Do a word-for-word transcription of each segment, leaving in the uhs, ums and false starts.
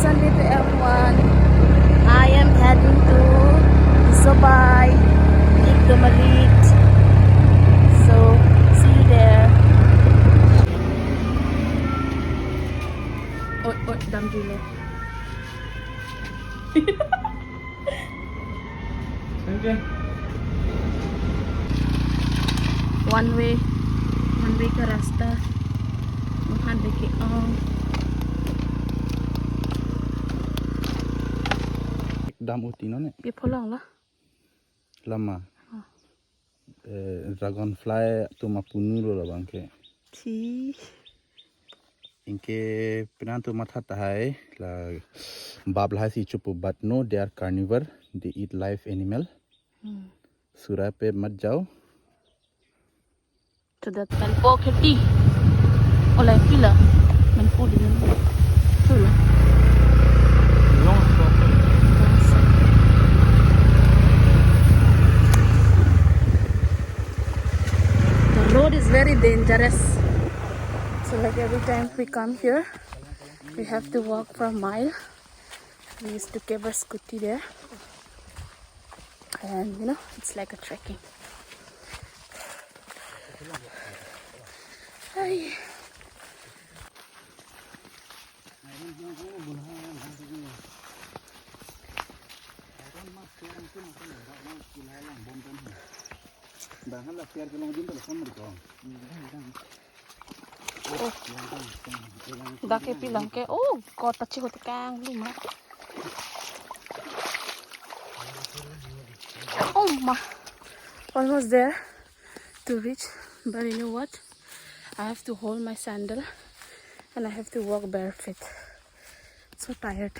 Sunday to everyone. I am heading to Sobai, Ekdom Elite. So, see you there. Oi, oi, damjuilo. One way, one way ka rasta. Mohan deke ong. Dam uti non ne? Pi pholong lo? Lama. Oh. Eh, dragonfly atum apunu lo labang ke. Chi. Anke penang atum matha tahai la bap lahai si chopo, but no, they are carnivore. They eat live animal. Hmm. Sura pe mat jao. To that Manpo kheti. Olai pila. Manpo di Manpo. Pila. The road is very dangerous. So, like, every time we come here, we have to walk for a mile. We used to keep our scooty there. And, you know, it's like a trekking. Hi. Oh. Dak ke pilang ke. Oh, kota chihote kang luma. Oh ma. Almost there to reach. But you know what? I have to hold my sandal and I have to walk barefoot. So tired.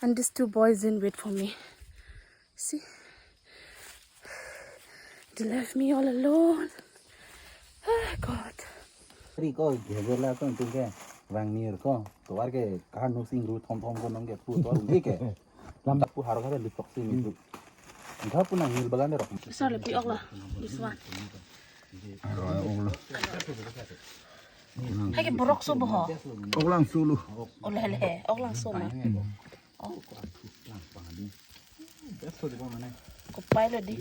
And these two boys didn't wait for me. See? They left me all alone. Ah, God. Ri ko, gebe la ko, tingke, vang nir ko. Tovar ke, kahar nusing ru thom thom ko nong ke, pu tovar ungke ke. Lam pu har ko le tok si ni tu. Enggak pun nang nil bagan deh rok. Sorry, pi ok la. This one. Hai ke borok so boho. Ok lang sulu. Ole le, ok lang so ma. Oh. Kopai lo di.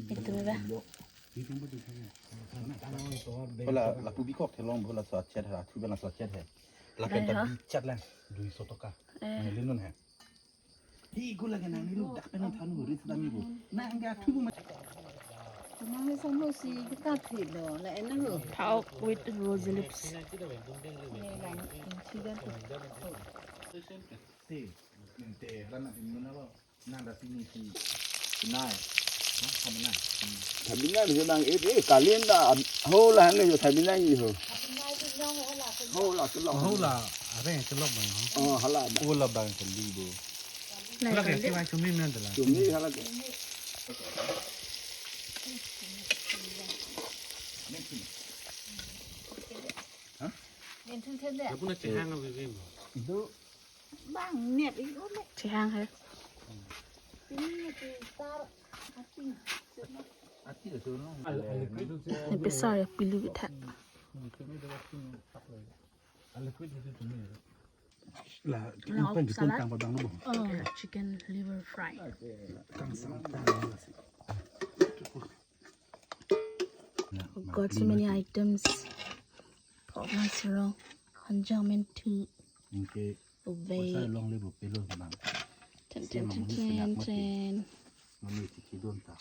Itu ba. Bola, lapu bikok thelong bola so chat ha, thu bela so chat hai. Lapen ta bichat lang, dui so toka. Eh. Mane linun hai. Hi, gula ke nang nilu dak pen thanu rit dami bu. Nang ga thu bu ma. Nang he samo si kita thi lo, la ena ho. Thaok with rose lips. Ne lang, thi dan tu. Si, te, rana, nang da sini si, nai. Hah, sama nai. Sabina bisa nang, eh, eh, kalin da, ho la ne jo, sabina ni ho. Ho la, kelok. Ho la, are kelok bang ho. Oh, hala da. Ho la bang kali bo. Nai hala ke, kali. Kiwai chumi men da la. Chumi hala ke. Hah? Nin thun thun de. Lapu na chehang a vivim. Do. Bang, niat ik ulit. Chehang hai. Ini ti tar ati. Ati itu no. Ni pesar ya pilu kita. La, la, pen salad. Tang padang lo. Oh, chicken liver fry. Kang sam tang lo si. Got so many items. Pork masarong, hanjang men thu. Anke ove. Poisa long le bo pelo bang. Ten, ten, ten, ten, ten. Mami tiki don ta.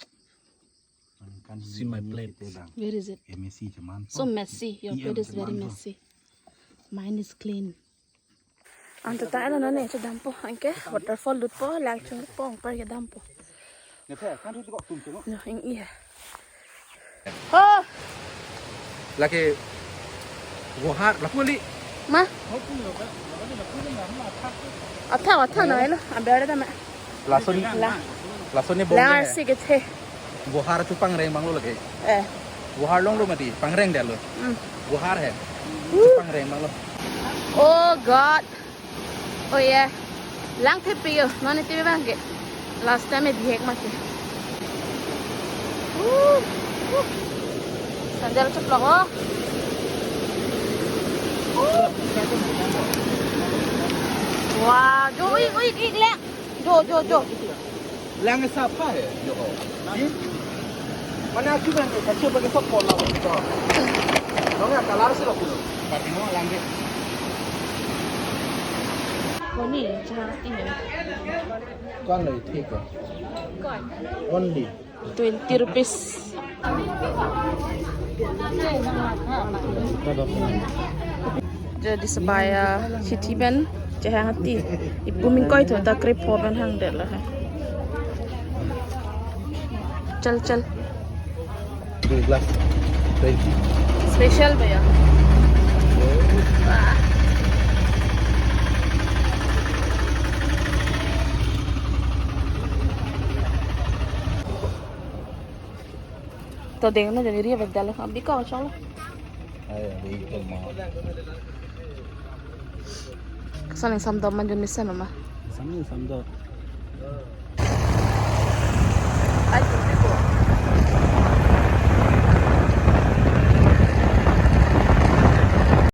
See my plate. Where is it? M S C jaman. So messy. Your plate is very messy. Mine is clean. Anta ta ala nane cho dampo, anke waterfall lutpo, lang chungpo, ongpar ke dampo. Ne phe, kan thu kok tum chemo. No, ing iya. Oh. Lake Vohar, lapu li. Ma? Atha, atha na ilo, ambe ada ma. Lason, la, lason ni bong. Lang arsi ke the. Vohar tu pangreng bang lo lake. Eh. Vohar long lo mati, pangreng dia lo. Hmm. Vohar hai. Pangreng bang lo. Oh God. Oh yeah. Lang thepi yo, non iti bang ke. Last time e bihek mati. Uh, uh. Sandal ceplok oh. Uh. एक लाख। जो, जो, जो। लहंगे साफ है, जो हो। जी? मैंने अच्छी पहन के, अच्छे पहन के सब खोलना पड़ता है। लहंगा कलर से रखो। कौन है? जहाँ आती है। कौन है? ठीक है। कौन? Only। Twenty rupees. Jadi sebaya city pen cehang hati. Ipu mingkoi tho ta krepho pen hangdetlo he. Chal, chal. Dua glass. Twenty. Special भैया। वाह। To deng na jani ria bedal abi ko chong. Ay, abi ko ma. Saning samdom man jun mesen ma. Saning samdom.